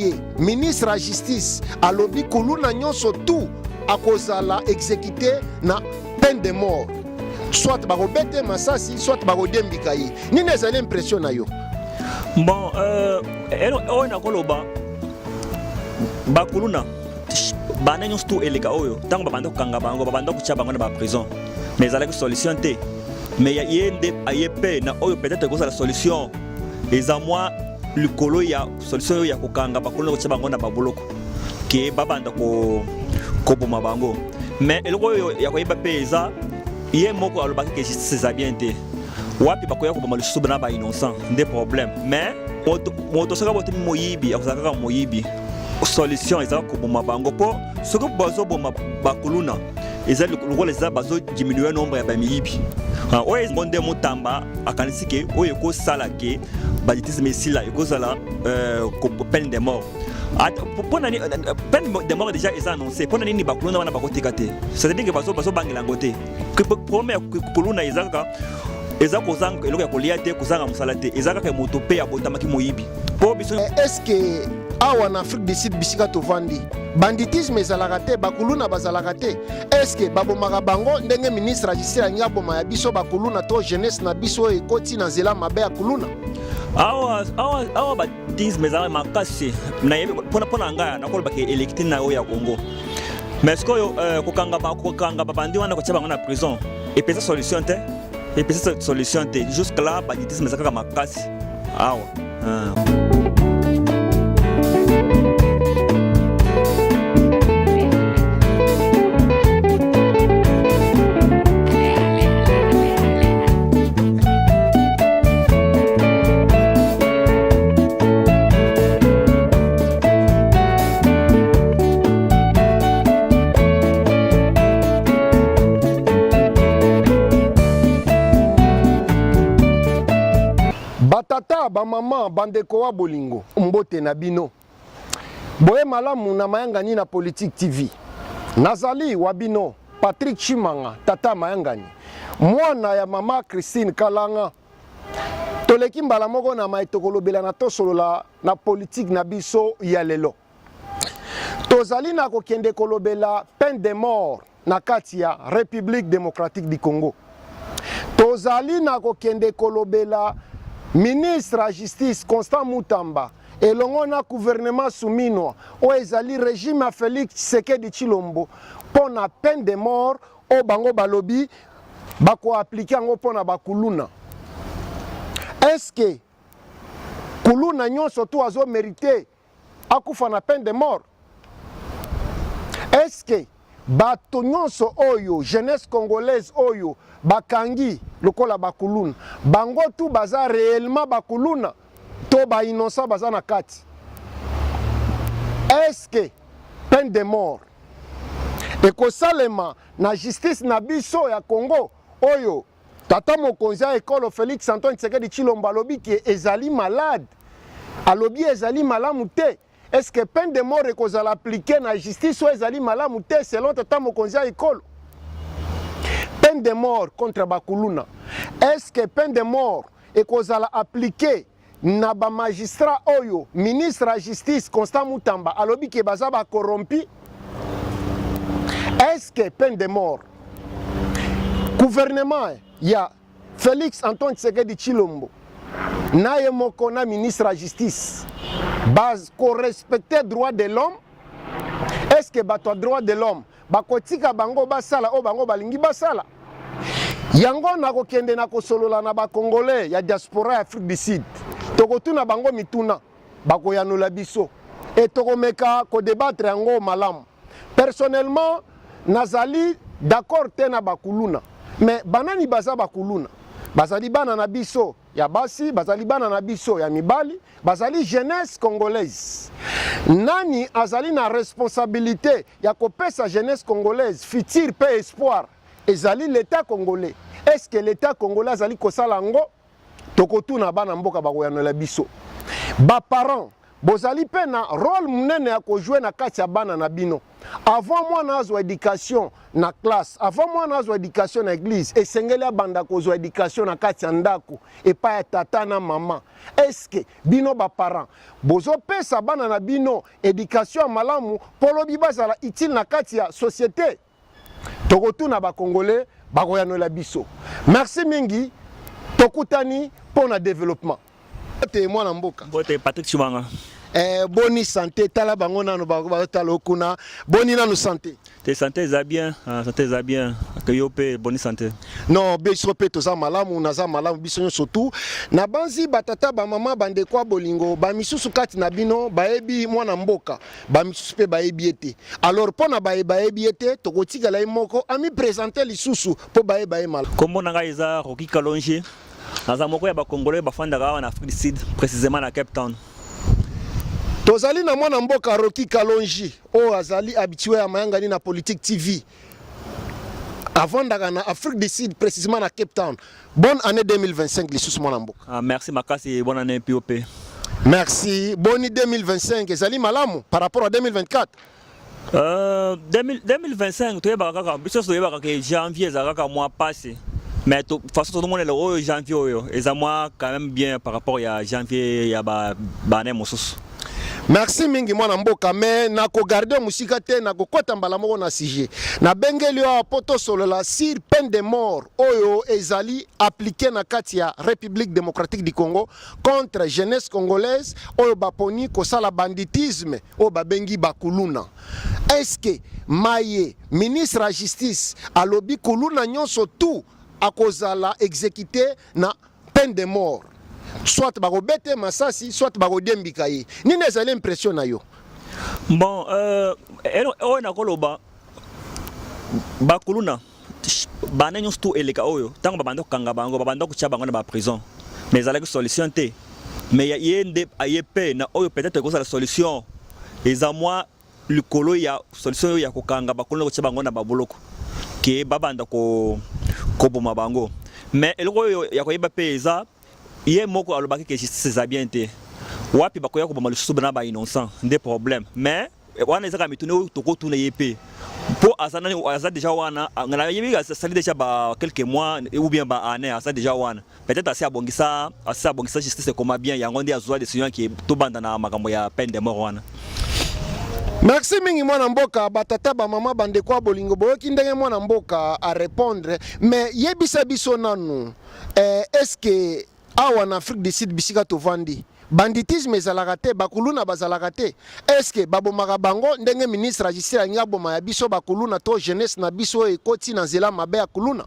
ye ministre ya justice alobi kuluna nyonso tout akozala exécuté na peine de mort, soit bakobete masasi, soit bakodiembika ye. Nini ezali impression na yo? Bon, oyo nakoloba, bakuluna banda nyonso tu eleka oyo, ntango babanda kokanga bango, babanda kotia bango na baprison, mais ezalaki solution te. Mais ye nde aye mpe na oyo peut-être ekozala solution, eza mwa likolo ya solution oyo ya kokanga bakuluna, kotia bango na baboloko, ke babanda koboma bango. Mais eloko oyo ya koyeba mpe eza, ye moko alobaki ke justice eza bien te, wapi bakoya koboma lisusu na bainnocent nde problème. Mais moto soki abotami moyibi, akozala kaka moyibi. Solution ezaka koboma bango, mpo soki bazoboma bakuluna, eza lokola eza bazodiminue nombre ya bamiyibi. Oyo ngo nde Mutamba akanisi ke oyo ekosala ke banditisme esila, ekozala peine de mort. Mpona peine de mort déjà eza annoncé, mpona nini bakuluna wana bakotika te? C'est-à-dire ke bazobangela yango te. Problème ya kuluna eza kaka eza kozanga eloko ya kolia te, kozanga mosala te, eza kaka moto mpe abotamaki moyibi mpo biso. Est-ce que awa na Afrique du Sud, bisika tovandi, banditisme ezalaka te, bakuluna bazalaka te? Est-ce babomaka bango ndenge ministre ya justice alingi aboma ya biso bakuluna to jeunesse na biso oyo ekoti na nzela mabe ya kuluna? Awa, awa, awa banditisme ezalaka makasi. Nayebi mpona ngai nakolobaka eleki te na oyo ya Congo. Mais sikoyo kokanga babandi wana, kotia bango na prison, epesa solution te, epesa solution te. Jusque là banditisme eza kaka makasi awa. Batata, bamama, bandeko wa bolingo, mbote na bino. Boye malamu na Mayangani na Politique TV. Nazali wa bino Patrick Chimanga, tata Mayangani, mwana ya mama Christine Kalanga. Toleki mbala moko na mai tokolobela na tosolola na politique na biso ya lelo. Tozali na kokende kolobela peine de mort na kati ya République démocratique du Congo. Tozali na kokende kolobela ministre ya justice Constant Mutamba elongo na gouvernement Suminwa oyo ezali régime ya Félix Tshisekedi Tshilombo mpo na peine de mort oyo bango balobi bakoappliquer yango mpo na bakuluna. Est-ce que kuluna nyonso tu azo mérite akufa na peine de mort? Est-ce que bato nyonso oyo jeunesse congolaise oyo bakangi lokola bakuluna, bango tu baza réellement bakuluna to bainnocent baza na kati? Est-ce que peine de mort ekosalema na justice na biso ya Congo oyo tata mokonzi ya ekolo Félix Antoine Tshisekedi Tshilombo alobi ke ezali malade, alobi ezali malamu te? Est-ce que peine de mort ekozala appliqué na justice oyo ezali malamu te selon tata mokonzi ya ekolo? Peine de mort contre bakuluna, est-ce que peine de mort ekozala appliqué na bamagistrat oyo ministre ya justice Constant Mutamba alobi ke baza bacorrompi? Est-ce que peine de mort, gouvernement ya Félix Antoine Tshisekedi Tshilombo na ye moko na ministre ya justice bakorespecte droit de l'homme? Est-ce que bato ya droit de l'homme bakotika bango basala oyo bango balingi basala? Yango nakokende na kosolola na bacongolais ya diaspora ya Afrique du Sud. Tokotuna bango mituna, bakoyanola biso e tokomeka kodébattre yango malamu. Personnellement, nazali d'accord te na bakuluna. Mais banani baza bakuluna? Bazali bana na biso ya basi, bazali bana na biso ya mibali, bazali jeunesse congolaise. Nani azali na responsabilité ya kopesa jeunesse congolaise futur mpe espoir? Ezali l'état congolais. Est-ce que l'état congolais azali kosala yango? Tokotuna bana mboka, bakoyanola biso. Baparent Bozali mpe na role monene ya kojouer na kati ya bana na bino. Avant mwana azwa education na classe, avant mwana azwa education na eglise, esengeli abanda kozwa education na kati ya ndako epai ya tata na mama. Est-ce que bino ba parents bozopesa bana na bino education ya malamu mpo lobi bazala utile na kati ya société? Tokotuna ba Congolais, bakoyanola biso. Merci mingi, tokutani mpo na développement. Te mwana mboka. Mbote Patrick Chibanga. Boni santé? Tala bango nano, bazotala kuna. Boni nano santé? Te, santé eza bien, ah, santé eza bien. Ke yo mpe, boni santé? Non, biso mpe toza malamu, naza malamu, biso nyonso tu. Na banzi batata, bamama, bandeko ya bolingo, bamisusu kati na bino bayebi mwana mboka, bamisusu mpe bayebi ye te. Alors mpo na baye bayebi ye te, tokotikala ye moko amiprésenter lisusu mpo bayeba ye malamu. Kombo na ngai eza Roki Kalonge. Naza moko ya Bakongolais bafandaka awa na Afrique du Sud, précisément na Cape Town. Tozali na mwana mboka Roki Kalonji oyo azali habitué ya Mayangani na Politique TV. Avandaka na Afrique du Sud, précisément na Cape Town. Bonne année 2025 lisusu, mwana mboka. Ah, merci makasi, bonne année pop. Merci. Boni 2025, ezali malamu par rapport à 2024? 2000 2025, toyebaka kaka, biso nyonso toyebaka ke janvier ezalaka kaka mwa pasi, mais to, façon tozomonela oyo, janvier oyo eza mwa quand même bien par rapport ya janvier ya baannée mosusu. Merci mingi, mwana mboka. Me nakogarder mosika te, nakokɔta mbala moko na sujet. Nabengeli yo awa mpo tosolola sur peine de mort oyo ezali appliqué na kati ya République démocratique du Congo contre jeunesse congolaise oyo baponi kosala banditisme oyo babengi bakuluna. Est-ce que maye ministre ya Justice alobi, kuluna nyonso tout akozala exécuté na peine de mort, soit bakobete masasi, soit bakodiembika ye, nini ezali impression na yo? Bon, oyo nakoloba, bakuluna bana nyonso tu eleka oyo, ntango babanda kokanga bango, babanda kotia bango na baprison, mais ezalaki solution te. Mais ye nde aye mpe na oyo peut-être ekozala solution, eza mwa likolo ya solution oyo ya kokanga bakuluna, kotia bango na baboloko, ke babanda koboma bango. Mais eloko oyo ya koyeba mpe eza, ye moko alobaki ke justice eza bien te, wapi bakoya koboma lisusu na bainnocent nde problème. Mais wana ezaka mituni oyo tokotuna ye mpe, mpo aza nani, aza déjà wana. Nayebi asali déjà ba quelques mois ou bien ba année aza déjà wana. Peut-être asi abongisa justice ekoma bien, yango nde azwa décision ke tobanda na makambo ya peine de mort wana. Merci mingi, mwana mboka. Batata, bamama, bandeko ya bolingo, boyoki ndenge mwana mboka arépondre. Mais yebisa biso nanu, est-ce que awa na Afrique du Sud bisika tovandi, banditisme ezalaka te, bakuluna bazalaka te? Est-ce que babomaka bango ndenge ministre ya Justice alingi aboma ya biso bakuluna to jeunesse na biso oyo ekoti na nzela mabe ya kuluna?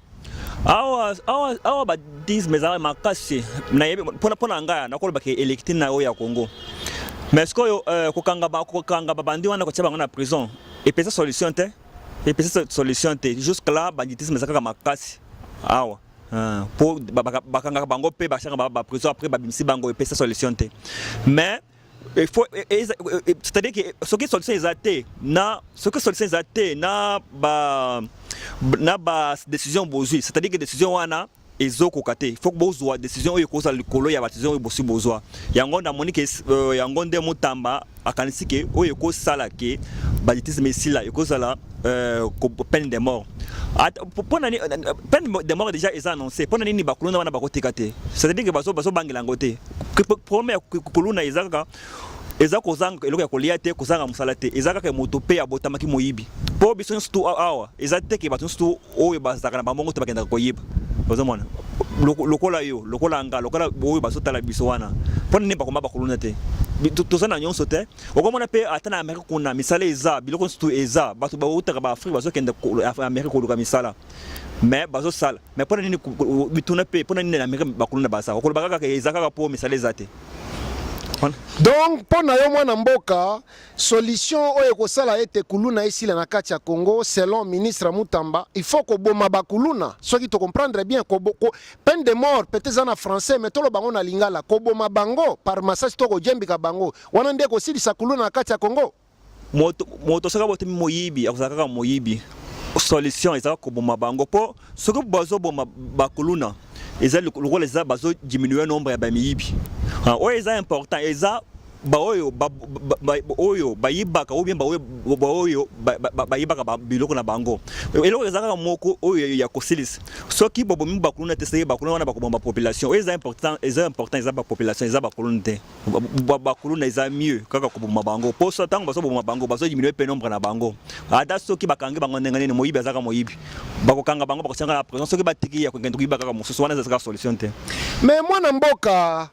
Awa banditisme ezalaka makasi. Nayebi mpona ngai nakoloba ke eleki te na oyo ya Congo. Mais sikoyo kokanga babandi wana, kotia bango na prison, epesa solution te, epesa solution te. Jusque là banditisme eza kaka makasi awa. Po bakangaka bango mpe batiaka baprison, après babimisi bango, epesa solution te. Mais il faut, c'est-à-dire que soki solution eza te na soki solution eza te na ba décision bozwi, c'est-à-dire que décision wana ezokoka te, faut bozwa décision oyo ekozala likolo ya badécision oyo bosi bozwa. Yango namoni ke yango nde Mutamba akanisi ke oyo ekosala ke banditisme esila ekozala peine de mort. Mpona peine de mort déjà eza annoncé, mpona nini bakuluna wana bakoteka te? C'est-à-dire ke bazobangela yango te. Problème ya kuluna eza kaka, eza kozanga eloko ya kolia te, kozanga mosala te, eza kaka moto mpe abotamaki moyibi. Mpo biso nyonso tu awa, eza te ke bato nyonso tu oyo bazalaka na bambongo te bakendaka koyiba. Ozomona lokola yo, lokola nga, lokola oyo bazotala biso wana, mpo nini bakoma bakuluna te? Toza na nyonso te. Okomona mpe ata na Amérique kuna misala eza, biloko nyonso tu eza, bato bautaka baAfrique bazokende Amérique koluka misala, mais bazosala. Mais mpo na nini, bituna mpe, mpo na nini na Amérique bakuluna baza? Okoloba kaka eza kaka mpo misala eza te. Donc mpo na yo, mwana mboka, solution oyo ekosala ete kuluna esila na kati ya Congo, selon ministre Mutamba, il faut koboma bakuluna. Soki tocomprendre bien, peine de mort peut-être eza na français, mais toloba bango na lingala, koboma bango par masasi to kojembika bango, wana nde kosilisa kuluna na kati ya Congo. Moto soki abotami moyibi, akozala kaka moyibi. Solution ezaka koboma bango, mpo soki bazoboma bakuluna, eza lokola eza bazodiminue nombre ya bamiyibi. Oyo eza important eza. Baoyo ba, ba, oyo bayibaka ou bien baoyo baoyo bayibaka ba, biloko na bango. Eloko eza kaka moko oyo ya kosilisa. Soki bobomi bakuluna te, seye bakuluna wana bakoboma population. Oyo eza important, eza important eza ba population, eza bakuluna te. Bakuluna eza mieux kaka koboma bango. Po so tango bazo boma bango, bazo diminuer pe nombre na bango. Ata soki bakangi bango ndenge nini, moyibi azaka moyibi. Bakokanga bango bakotianga na prison, soki batiki ya kokende koyiba kaka mosusu, wana eza kaka solution te. Mais mwana mboka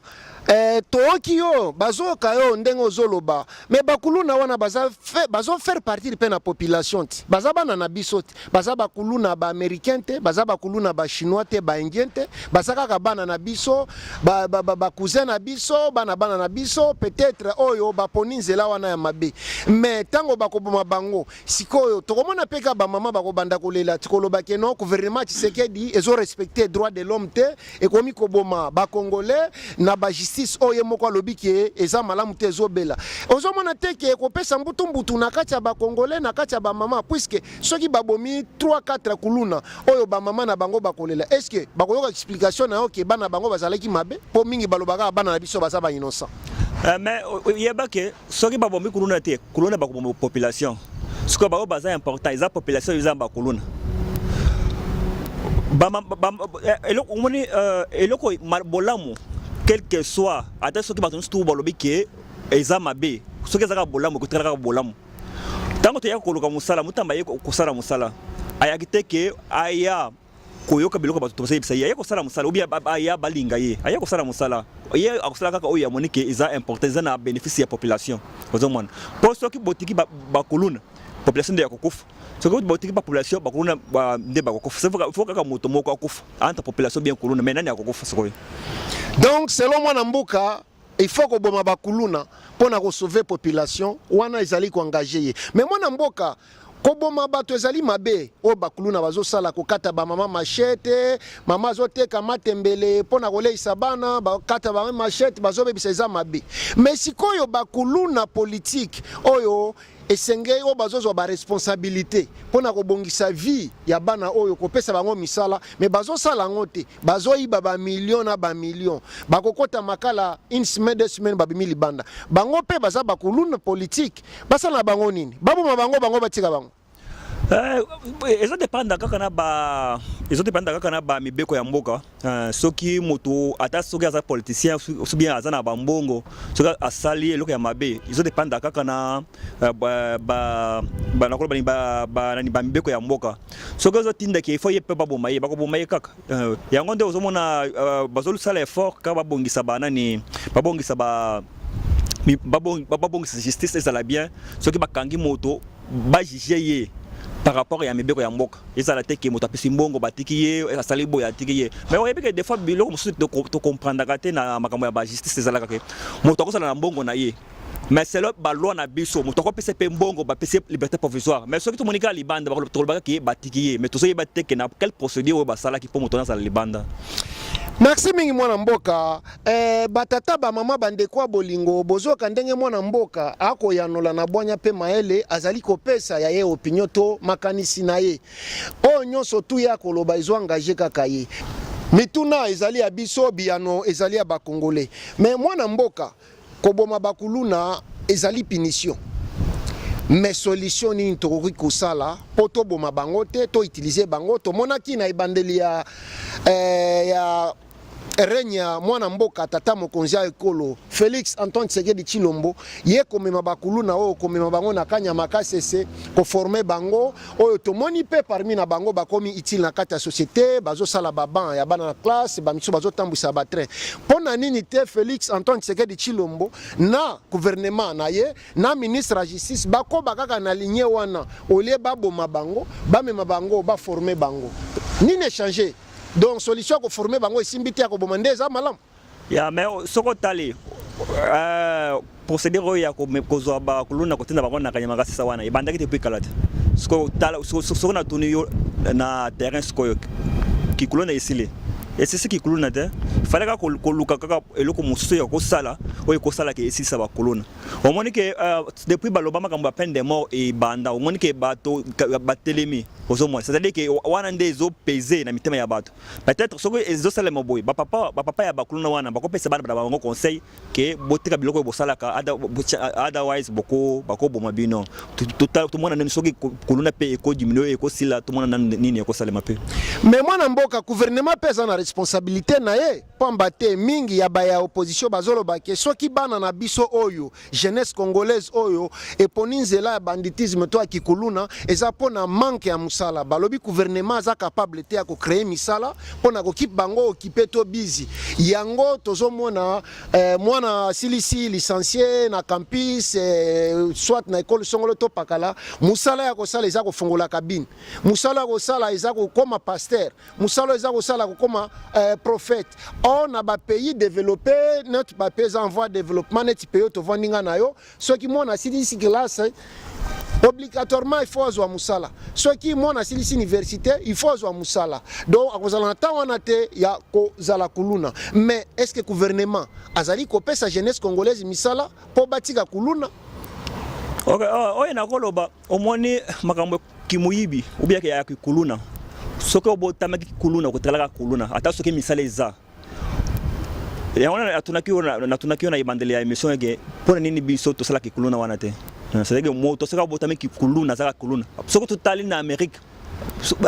Eh, toyoki yo, bazoyoka yo ndenge ozoloba, mais bakuluna wana baza fe, bazo faire partir mpe na population te, baza bana na biso te, baza bakuluna ba américain te, baza bakuluna ba chinois te, ba indien te, baza kaka bana na biso, ba, ba, ba, ba cousin na biso, bana bana na biso, peut-être oyo baponi nzela wana ya mabe, mais ntango bakoboma bango sikoyo tokomona mpe kaka bamama bakobanda kolela koloba ke non, gouvernement Tshisekedi ezo respecter droit de l'homme te, ekomi koboma ba congolais na ba justice oyo ye moko alobi ke eza malamu te, ezobela. Ozomona te ke ekopesa mbutu mbutu na kati ya ba congolais, na kati ya bamama? Puisque soki babomi 3 4 kuluna oyo, bamama na bango bakolela. Est ce que bakoyoka explication na yo ke bana bango bazalaki mabe? Mpo mingi balobaka bana na biso baza ba innocent. Mais yeba ke soki babomi kuluna te, kuluna bakoboma population. Sikoyo bango baza important, eza population, eza bakuluna. Eloko omoni, eloko bolamu, quel que soit ata soki bato nyonso tu balobi ke eza mabe, soki eza kaka bolamu, ekotikala kaka bolamu. Ntango toyaka koluka mosala, Mutamba ye kosala mosala, ayaki te ke aya koyoka biloko bato tozoyebisa ye. Aye kosala mosala, obi aya balinga ye, aye kosala mosala. Ye akosala kaka oyo amoni ke eza important, eza na bénéfice ya population. Ozomona, mpo soki botiki bakuluna, population nde ya kokufa. Soki botiki bapopulation, bakuluna nde bakokufa. Faut kaka moto moko akufa entre population bien kuluna, mais nani akokufa sikoyo? Donc selon mwana mboka, il faut koboma bakuluna mpona kosauver population wana, ezali koengager ye. Mais mwana mboka, koboma bato ezali mabe oyo bakuluna bazosala, kokata bamama machette. Mama azoteka matembele mpona koleisa bana, bakata bama machette, bazobebisa, eza mabe. Mais sikoyo bakuluna politique oyo esengeli, oyo bazozwa baresponsabilité mpona kobongisa vie ya bana oyo, kopesa bango misala, mais bazosala yango te, bazoyiba bamillion na bamillion, bakokɔta makala une semaine, 2 semaines, babimi libanda. Bango mpe baza bakuluna politique, basala na bango nini? Baboma bango, bango batika bango? Ezodépendre kaka na bamibeko ya mboka. Soki moto, ata soki aza politicien ou bien aza na bambongo, soki asali eloko ya mabe, ezodépendre kaka na nakoloba nani, bamibeko ya mboka. Soki ozotindaki ifo ye mpe baboma ye, bakoboma ye kaka. Yango nde ozomona bazosala effort kaka babongisa banani, babongisa ba babongisa justice ezala bien. Soki bakangi moto, bajuge ye par rapport ya mibeko ya mboka. Ezala te ke moto apesi mbongo, batiki ye, asali boye, atiki ye. Mais oyebi ke des fois biloko mosusu tocomprendaka te na makambo ya bajustice. Ezalaka ke moto akozala na mbongo na ye, mais selon baloi na biso, moto akopesa mpe mbongo, bapesi liberté provisoire, mais soki tomoni kaka libanda, tolobaka ke batiki ye. Mais tozoyeba te ke na quelle procédure oyo basalaki mpo moto wana azala libanda. Merci mingi, mwana mboka. Batata, bamama, bandeko ya bolingo, bozoka ndenge mwana mboka akoyanola na bwanya mpe mayele, azali kopesa ya ye opinion to makanisi na ye. Oyo nyonso tu ye akoloba ezo engage kaka ye. Mituna ezali ya biso, biyano ezali ya bakongole. Mais mwana mboka, koboma bakuluna ezali punition, mais solution nini tokoki kosala mpo toboma bango te, toutiliser bango? Tomonaki na ebandeli ya règne ya mwana mboka, tata mokonzi ya ekolo Félix Antoine Tshisekedi Tshilombo, ye komema bakuluna oyo, komema bango na Kanyama Kasese, koformer bango. Oyo tomoni mpe parmi na bango bakomi utile na kati ya société, bazosala baban ya bana na classe, bamisusu bazotambwisa batrain. Mpo na nini te Félix Antoine Tshisekedi Tshilombo na gouvernement na ye na ministre ya justice bakoba kaka na ligne wana? Au lieu baboma bango, bamema bango, baformer bango. Nini échange? Donc solution ya koformer bango esimbi te, ya koboma nde eza malamu? Ya, mais soki otali procédure oyo ya kozwa bakuluna, kotinda bango na Kanyama Kasese wana, ebandaki te mpo ekala te. Sikoyo tala, soki natuni yo na terrain sikoyo, kikuluna esili? Esisiki kuluna te. Fallait kaka koluka kaka eloko mosusu ya kosala oyo ekosala ke esilisa bakuluna. Omoni ke depuis baloba makambo ya peine de mort ebanda, omoni ke bato batelemi, ozomona. C'est-à-dire ke wana nde ezo peser na mitema ya bato. Peut-être soki ezosalema boye, bapapa bapapa ya bakuluna wana bakopesa bana na bango conseil ke botika biloko oyo bosalaka, otherwise boko bakoboma bino. Tomona nini soki kuluna mpe ekodiminuer, ekosila, tomona nani nini ekosalema mpe. Mais mwana mboka, gouvernement mpe eza na responsabilité na ye, pamba te mingi ya baya opposition bazoloba ke soki bana na biso oyo, jeunesse congolaise oyo eponi nzela ya banditisme to ya kikuluna, eza mpona manque ya mosala. Balobi gouvernement aza capable te ya kocréer misala mpona kokeep bango occupé to busy. Yango tozomona mwana asilisi licencié na campus, soit na ekole songolo to pakala, mosala ya kosala eza kofongola cabine, mosala ya kosala eza kokóma pasteur, mosala eza kosala kokóma prophète. Or na bapays développé, neti bapays eza en voie de développement, neti pays oyo tovandi nga na yo, soki mwana asilisi classe, obligatoirement il faut azwa mosala. Soki mwana asilisi université, il faut azwa mosala. Donc akozala na ntango wana te ya kozala kuluna. Mais est ce que gouvernement azali kopesa jeunesse congolaise misala mpo batika kuluna? Ok, oyo nakoloba, omoni makambo kimoyibi obiaka ya kuluna, soki obotamaki kuluna, okotalaka kuluna ata soki misala eza. Yango wana natunaki yo na ebandeli ya émission eke mpona nini biso tosalaka kuluna wana te. C'est-à-dire moto soki abotami kuluna, azalaka kuluna. Soki totali na Amérique,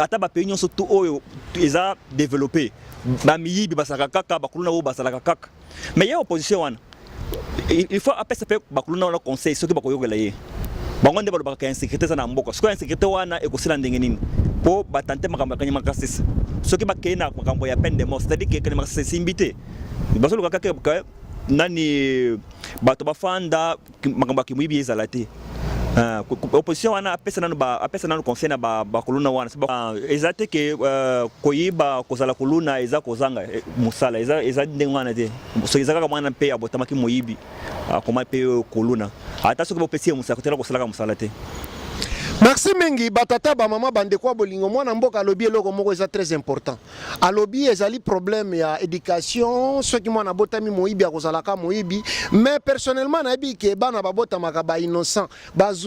ata bapays nyonso tu oyo eza développé, bamiyibi bazalaka kaka, bakuluna oyo bazalaka kaka. Mais ye opposition wana, il faut apesa mpe bakuluna wana conseil. Soki bakoyokela ye, bango nde balobaka insécurité eza na mboka. Soki insécurité wana ekosila ndenge nini? Mpo batante makambo ya Kanyama Kasese, soki bakei na makambo ya peine de mort, c'est-à-dire ke Kanyama Kasese esimbi te. Bazoluka kaka nani bato bafanda, makambo ya kimoyibi ezala te. Opposition wana apesa nanu conseil na bakuluna wana. Eza te ke koyiba, kozala kuluna eza kozanga mosala. Eza ndenge wana te. Soki eza kaka mwana mpe abotamaki moyibi, akoma mpe kuluna, ata soki bopesi ye mosala, kotela kosalaka mosala te. Merci mingi, batata, bamama, bandeko ya bolingo. Mwana mboka alobi eloko moko eza très important. Alobi ezali problème ya éducation. Soki mwana abotami moyibi, akozalaka moyibi. Mais personnellement nayebi ke bana babotamaka bainnocent,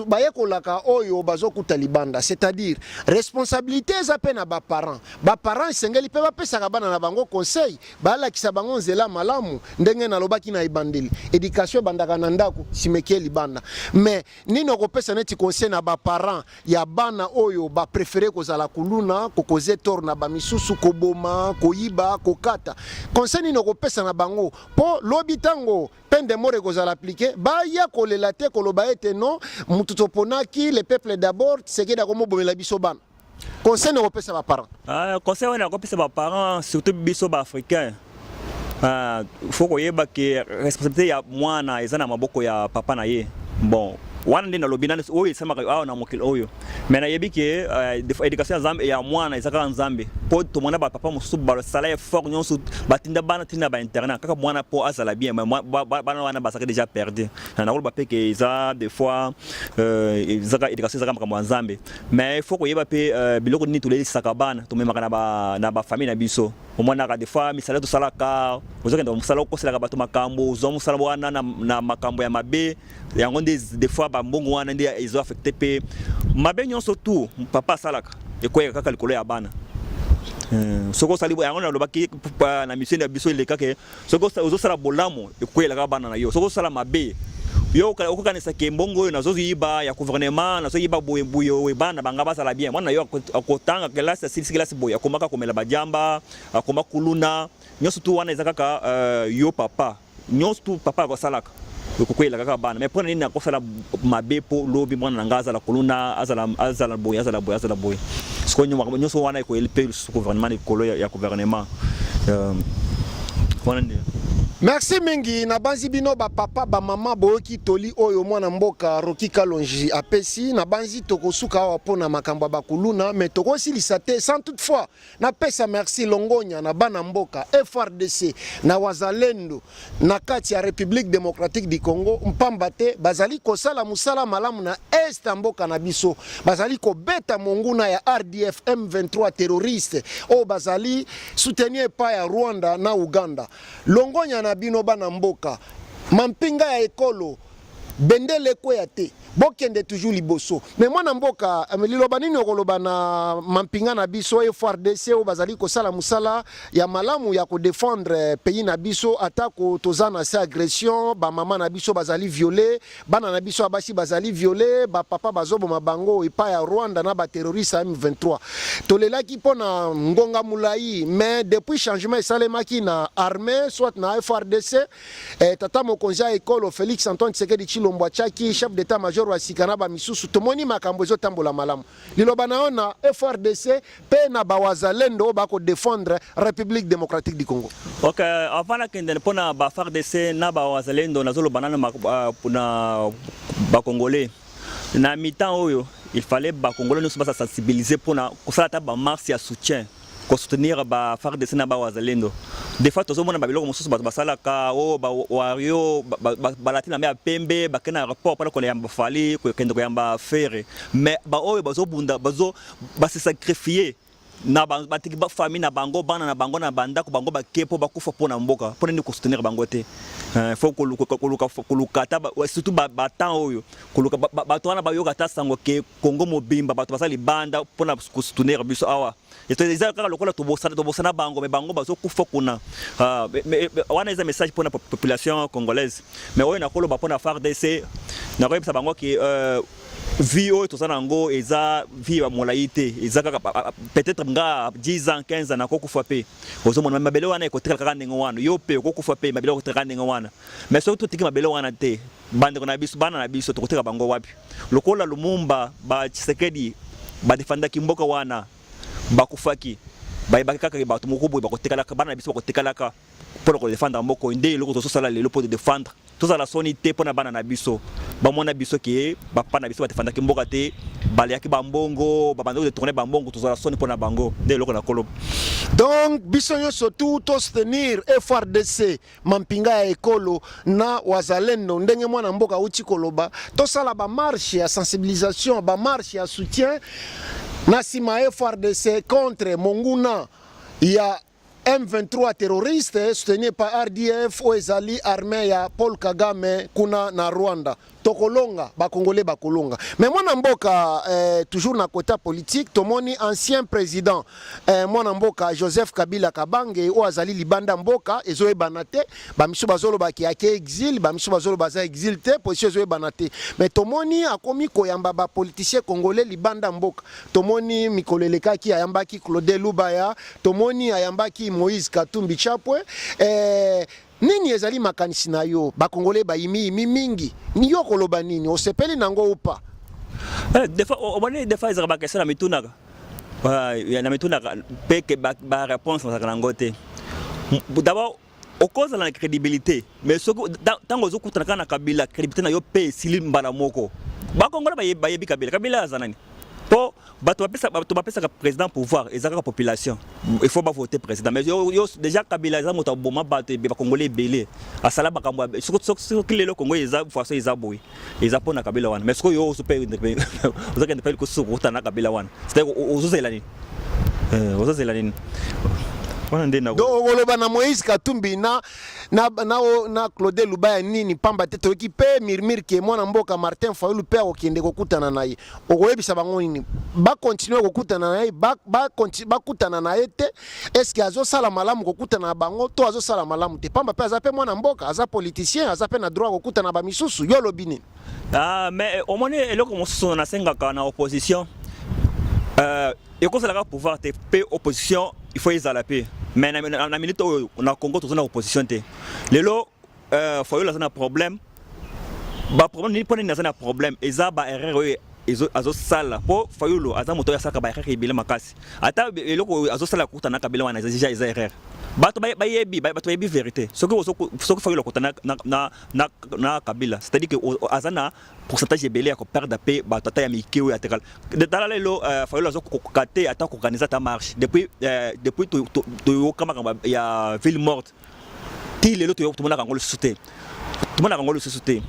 bayekolaka oyo bazokuta libanda. C'est-à-dire responsabilité eza mpe na baparent. Baparent esengeli mpe bapesaka bana na bango conseil, balakisa bango nzela malamu. Ndenge nalobaki na ebandeli, éducation ebandaka na ndako, simeki libanda. Mais nini okopesa neti conseil na baparent ya bana oyo bapréféré kozala kuluna, kocauser tort na bamisusu, koboma, koyiba, kokata? Conseil nini okopesa na bango mpo lobi ntango peine de mort ekozala appliqué, baya kolela te, koloba ete non, mutu toponaki, le peuple d'abord, Tshisekedi akomobomela biso bana? Conseil nini okopesa baparent? Conseil wana nakopesa baparent, surtout biso baafricain, faut koyeba ke responsabilité ya mwana eza na maboko ya papa na ye. Bon, wana nde nalobi nani oyo esamaka awa na mokili oyo. Mais nayebi ke éducation ya Nzambe ya mwana eza kaka Nzambe, mpo tomona bapapa mosusu basala effort nyonso, batinda bana ntina bainternat kaka mwana mpo azala bien, mais bana wana bazalaki déjà perdu. Nakoloba mpe ke eza des fois ezaka éducation, ezaka makambo ya Nzambe. Mais il faut koyeba mpe biloko nini tolelisaka bana, tomemaka na bafamille na biso. Omonaka des fois misala tosalaka, ozokenda mosala, okoselaka bato makambo, ozwa mosala wana na makambo ya mabe. Yango nde des fois bambongo wana nde ezo affecte mpe mabe nyonso tu papa asalaka, ekweyaka kaka likolo ya bana. Soki osali yango, nalobaki na mission na biso elekake, soki ozosala bolamu, ekweyelaka bana na yo. Soki osala mabe, yo okokanisa ke mbongo oyo nazoyiba ya gouvernement, nazoyiba boye boye, bana banga bazala bien. Mwana na yo akotanga kelasi, asilisi kelasi boye, akomaka komela badiamba, akoma kuluna. Nyonso tu wana eza kaka yo papa. Nyonso tu papa akosalaka, ekokweyela kaka bana. Mais mpona nini nakosala mabe mpo lobi mwana na nga azala kuluna, azala boye, azala boye, azala boye? Sikoyo nyonso wana ekoyeli mpe lisusu gouvernement, likolo ya gouvernement wana nde. Merci mingi nabanzi bino ba papa ba mama boyoki toli oyo mwana mboka Rocky Kalonji apesi. Nabanzi tokosuka awa mpo na makambo ya bakuluna, mais tokosilisa te sans toutefois napesa merci longonya na bana mboka FRDC na Wazalendo na kati ya Republique Democratique du Congo, mpamba te bazali kosala mosala malamu na est ya mboka na biso. Bazali kobeta monguna ya RDF M23 terroriste oyo bazali soutenir epai ya Rwanda na Uganda. Longonya na bino bana mboka, mampinga ya ekolo, bendele ekweya te, bokende toujours liboso. Mais mwana mboka, liloba nini okoloba na mampinga na biso FARDC oyo bazali kosala mosala ya malamu ya kodefendre pays na biso, atako toza na se agression, ba mama na biso bazali viole, bana na biso ya basi bazali viole, ba papa bazoboma bango epai ya Rwanda na ba terroriste ya M23. Tolelaki mpo na ngonga molai, mais depuis changement esalemaki na armée soit na FARDC, tata mokonzi ya ekolo Félix Antoine Tshisekedi Tshilombo atiaki chef d'état-major wa sika na bamisusu, tomoni makambo ezotambola malamu. Liloba na yo na FARDC mpe na bawazalendo oyo bakodefendre République démocratique du Congo? Ok, avant nakende mpona ba FARDC na bawazalendo, nazoloba nano na bacongolais. Na mi-temps oyo, il fallait bacongolais nyonso baza sensibiliser mpona kosala ata bamarche ya soutien, kosoutenir ba FARDC na bawazalendo. Des fois tozomona babiloko mosusu bato basalaka oyo bawario balati na ya pembe, bakende na aéroport mpona koyamba Fally, kokende koyamba Ferre, mais baoyo bazobunda, bazo base sacrifier na batiki bafamille na bango, bana na bango na bandako, bango bake mpo bakufa mpo na mboka. Mpo nini kosoutenir bango te? Faut koluka ata surtout batemps oyo, koluka bato wana bayoka ata sango ke Congo mobimba bato baza libanda mpona kosoutenir biso awa. Eza kaka lokola tobosana bango, mais bango bazokufa kuna. Wana eza message mpona population congolaise. Mais oyo nakoloba mpona FARDC, nakoyebisa bango ke vie oyo toza nango eza vie ya molai te. Eza kaka peut-être nga 10 ans, 15 ans, nakokufa mpe. Ozomona mabele wana ekotikala kaka ndenge wana. Yo mpe okokufa mpe, mabele ekotikala kaka ndenge wana. Mais soki totiki mabele wana te, bandeko na biso, bana na biso, tokotika bango wapi? Lokola Lumumba, ba Tshisekedi badefandaki mboka wana, bakufaki, bayebaki kaka bato moko boye bakotekalaka, bana na biso bakotekalaka mpona kodefendre mboka oyo. Nde eloko tozosala lelo mpo todefendre, tozala soni te mpona bana na biso bamona biso ke bapa na biso badefandaki mboka te, baliaki bambongo, babanda kodetourne bambongo. Tozala soni mpona bango. Nde eloko na koloba. Donc biso nyonso tu tosoutenir FARDC, mampinga ya ekolo na wazalendo, ndenge mwana mboka auti koloba. Tosala bamarche ya sensibilisation, bamarche ya soutien na nsima ya FARDC contre monguna ya M23 terroriste soutenu par RDF oyo ezali armée ya Paul Kagame kuna na Rwanda. Tokolonga, bakongole bakolonga. Mais mwana mboka, toujours na kota politique, tomoni ancien président, mwana mboka Joseph Kabila Kabange oyo azali libanda mboka, ezoyebana te. Bamisu bazolobaki ake exil, bamisu bazoloba aza exil te, position ezoyebana te. Mais tomoni akomi koyamba bapoliticien congolais libanda mboka. Tomoni mikolo elekaki ayambaki Claude Lubaya, tomoni ayambaki Moïse Katumbi Chapwe. Nini ezali makanisi na yo? Bakongole bayimiyimi mingi. Yo koloba nini? Osepeli nango upa? Des fois omoni, des fois ezalaka baquestion na mitunaka, na mitunaka mpe ke baréponse nazalaka nango te. D'abord okozala na crédibilité, mais soki ntango ozokutana kaka na Kabila, crédibilité na yo mpe esili mbala moko. Bakongola bayebi Kabila. Kabila aza nani? Mpo bato bapesaka président pouvoir eza kaka population, il faut bavote président. Mais yo déjà Kabila eza moto aboma bato, bakongole ebele, asala makambo. Soki lelo Kongo eza façon eza boye, eza mpo na Kabila wana. Mais soki yo mpe ozokende mpe lisusu kokutana na Kabila wana, c'est-à-dire ozozela nini? Ozozela nini wana nde? Donc okoloba na Moïse Katumbi na Claude Lubaya nini? Pamba te toyoki mpe murmure ke mwana mboka Martin Fayulu mpe akokende kokutana na ye. Okoyebisa bango nini? Bakontinue kokutana na ye, bakutana na ye te? Est-ce azosala malamu kokutana na bango to azosala malamu te? Pamba mpe aza mpe mwana mboka, aza politicien, aza mpe na droit kokutana na bamisusu. Yo olobi nini? Ah, mais omoni, eloko mosusu nasengaka na opposition, ekozalaka pouvoir te mpe opposition il faut ezala mpe. Mais na minute oyo na Congo toza na opposition te. Lelo Fayulu aza na problème. Baproblème nini? Mpo nini aza na problème? Eza baerreur oyo azosala, mpo Fayulu aza moto oyo asalaka baerreur ebele makasi. Ata eloko oyo azosala kokutana na Kabila wana, eza déjà eza erreur. Bato bayebi, bato bayebi vérité. Soki Fayulu akota na Kabila, c'est-à-dire que aza na pourcentage ebele ya koperdre mpe bato ata ya mike oyo atekala. Tala lelo, Fayulu azokoka te ata koorganiser ata marche. Depuis toyoka makambo ya ville morte ti lelo, tomonaka yango lisusu te, tomonaka yango lisusu te.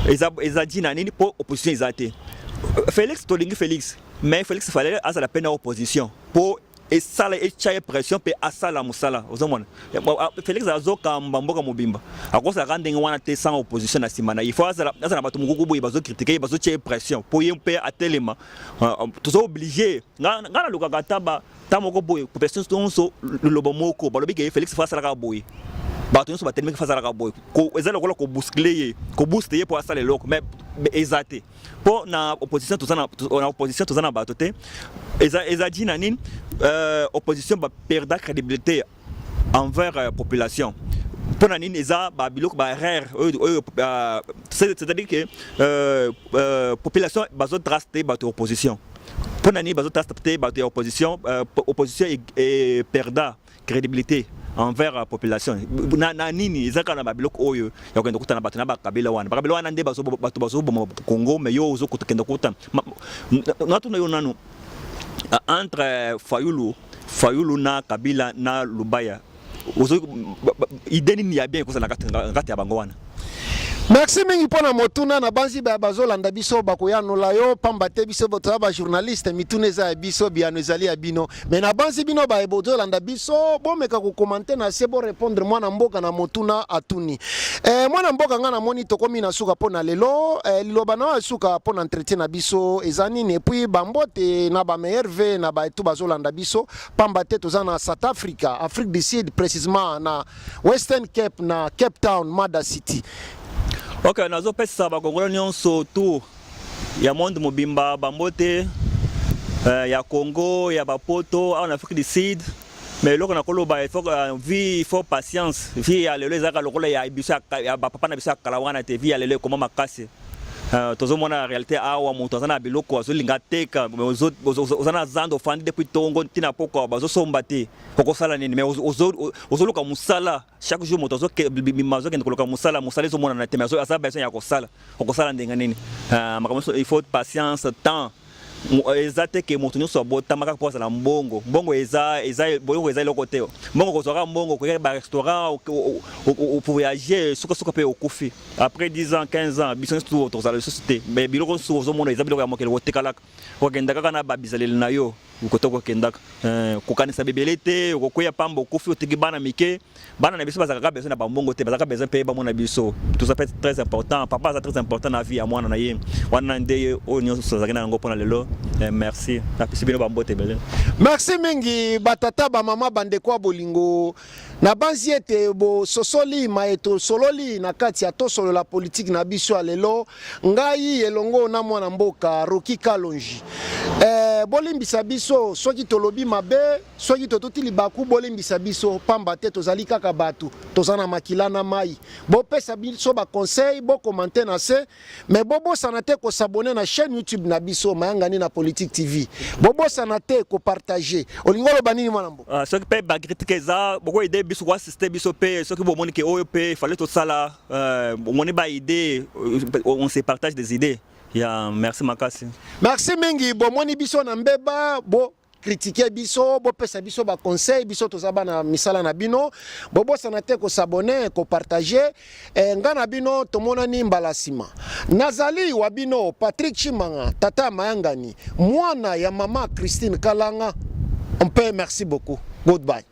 Eza ntina nini? Mpo opposition eza te. Félix, tolingi Félix, mais Félix fallait azala mpe na opposition mpo esala, etya ye pression mpe asala mosala. Ozomona Félix azokamba mboka mobimba, akosalaka ndenge wana te sans opposition na nsima na ye. Il faut azala na bato mokuku boye bazocritiquer ye, bazotia ye pression mpo ye mpe atelema. Toza obligé. Nga nalukaka ata ta moko boye, population nyonso liloba moko, balobi ke Félix faut asalaka boye, bato nyonso batelemaki, faut asalaka boye. Eza lokola kobousculer ye, kobooster ye mpo asala eloko, mais eza te mpo na opposition. Toza na opposition, toza na bato te. Eza ntina nini? Opposition baperda crédibilité envers population. Mpo na nini? Eza babiloko, baerreur oyo, c'est-à-dire que population bazotrust bato ya opposition. Mpo na nini bazotrust te bato ya opposition? Opposition eperda crédibilité envers la population na nini? Eza kaka na babiloko oyo ya kokende kokutana bato na bakabila wana. Bakabila wana nde bato bazoboma Congo, mais yo ozokende kokutana. Natuna yo nanu, entre Fayulu na Kabila na Lubaya, idée nini ya bien ekozala na kati ya bango wana? Merci mingi mpona motuna. Na banzi bazolanda biso bakoyanola yo, pamba te biso toza bajournaliste, mituna eza ya biso, biyano ezali ya bino. Mais na banzi bino baye bozolanda biso, bomeka kocommenter na se, borépondre mwana mboka na motuna atuni. Mwana mboka, ngai namoni tokomi na suka mpo na lelo. Liloba na oyo ya suka mpo na entretien na biso eza nini? Et puis bambote na bameilleurs vœux na baetu bazolanda biso, pamba te toza na South Africa, Afrique du Sud, précisément na Western Cape, na Cape Town, Mada City. Ok, nazopesa bakongolo nyonso tour ya monde mobimba bambote, ya Congo, ya bapoto awa na Afrique du Sud. Mais eloko na koloba, il faut vie, il faut patience. Vie ya lelo ezalaka lokola ya biso ya bapapa na biso ya kala wana te. Vie ya lelo ekoma makasi. Tozomona réalité awa, moto aza na biloko, azolinga teka. Oza na zando, ofandi depuis ntongo ntina pokwa, bazosomba te, okosala nini? Mais ozoluka mosala chaque jour. Moto azobima, azokende koluka mosala, mosala ezomonana te, mais aza besoin ya kosala. Okosala ndenge nini? Makambo, il faut patience, temps. Eza te ke moto nyonso abotamaka mpo azala mbongo. Mbongo eza mbongo, eza eloko te. Mbongo, kozwaka mbongo, koyaka barestaurant, voyager, sukasuka mpe okufi après 10 ans, 15 ans. Biso nyonso tozala lisusu te. Mais biloko nyonso ozomona eza biloko ya mokili, kotekalaka, kokenda kaka na babizaleli na yo kote kokendaka. Kokanisa bebele te, okokweya pamba, okufi, otiki bana mike. Bana na biso bazalaka besoin na bambongo te, bazalaka besoin mpe bamona biso. Tout ça peut être très important. Papa aza très important na vie ya mwana na ye. Wana nde oyo nyonso azalaki na yango mpona lelo. Merci, napesi bino bambote ebele. Merci mingi, batata, bamama, bandeko ya bolingo. Nabanzi ete bososoli maye tosololi na kati ya Tosolola Politike na biso ya lelo, ngai elongo na mwana mboka Roki Kalonji. Bolimbisa biso soki tolobi mabe, soki totuti libaku, bolimbisa biso, pamba te tozali kaka bato, toza na makila na mai. Bopesa biso baconseil, bocommenter na se, mais bobosana te kos'abonner na chaîne YouTube na biso, Mayangani na Politique TV. Bobosana te kopartager. Olingi oloba nini, mwana mboka? Soki mpe bacritique eza, bokoaider biso, koassister biso mpe. Soki bomoni ke oyo mpe fallait tosala, bomoni baidée, on se partage des idées ya. Merci makasi. Merci mingi. Bomoni biso na mbeba, bo critiquer biso, bopesa biso baconseil. Biso toza bana misala na bino. Bobosana te kos'abonner, kopartager. Nga na bino tomonani mbala nsima. Nazali wa bino Patrick Chimanga, tata ya Mayangani, mwana ya mama Christine Kalanga mpe. Merci beaucoup, goodbye.